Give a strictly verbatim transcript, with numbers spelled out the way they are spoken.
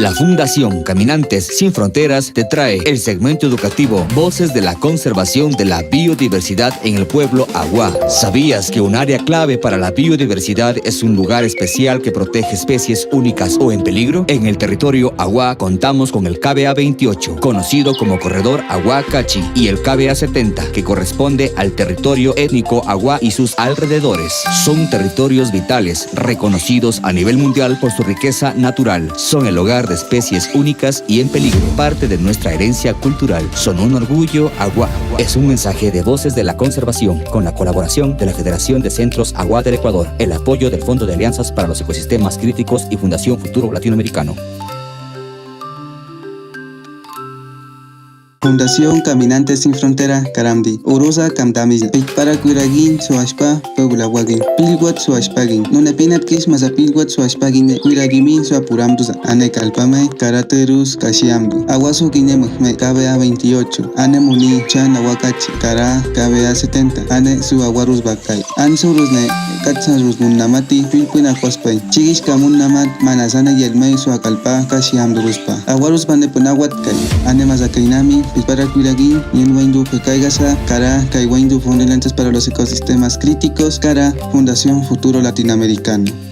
La Fundación Caminantes Sin Fronteras te trae el segmento educativo Voces de la Conservación de la Biodiversidad en el Pueblo Awa. ¿Sabías que un área clave para la biodiversidad es un lugar especial que protege especies únicas o en peligro? En el territorio Awa contamos con el K B A veintiocho, conocido como Corredor Awa Kachi, y el K B A setenta, que corresponde al territorio étnico Awa y sus alrededores. Son territorios vitales, reconocidos a nivel mundial por su riqueza natural. Son el hogar de especies únicas y en peligro, parte de nuestra herencia cultural. Son un orgullo Awa. Es un mensaje de Voces de la Conservación, con la colaboración de la Federación de Centros Awa del Ecuador, el apoyo del Fondo de Alianzas para los Ecosistemas Críticos y Fundación Futuro Latinoamericano. Fundación Caminantes Sin Frontera karamti. Urusa kamtamiza. Pikpara kwiragin suashpa pebula wagin. Pilgwat suashpagin. Nune pinat kismasa pilgwat suashpagin ne kwiragimi suapuramtusa. Ane kalpame kara terus kashiamdu. Awasu kine mehme K B A veintiocho. Ane muni chan Awa Kachi kara K B A setenta. Ane su awarus bakai. Ansurus ne katsanrus munnamati pilpwina kwaspai. Chigish kamunnamat manasane yelmei suakalpa kashiamduruspa. Awarus bane punawat kai. Ane masakainami, pikpara kwiragin, yen waindu pekaigasa, kara, kai waindu Fondo de Alianzas para los Ecosistemas Críticos, kara, Fundación Futuro Latinoamericano.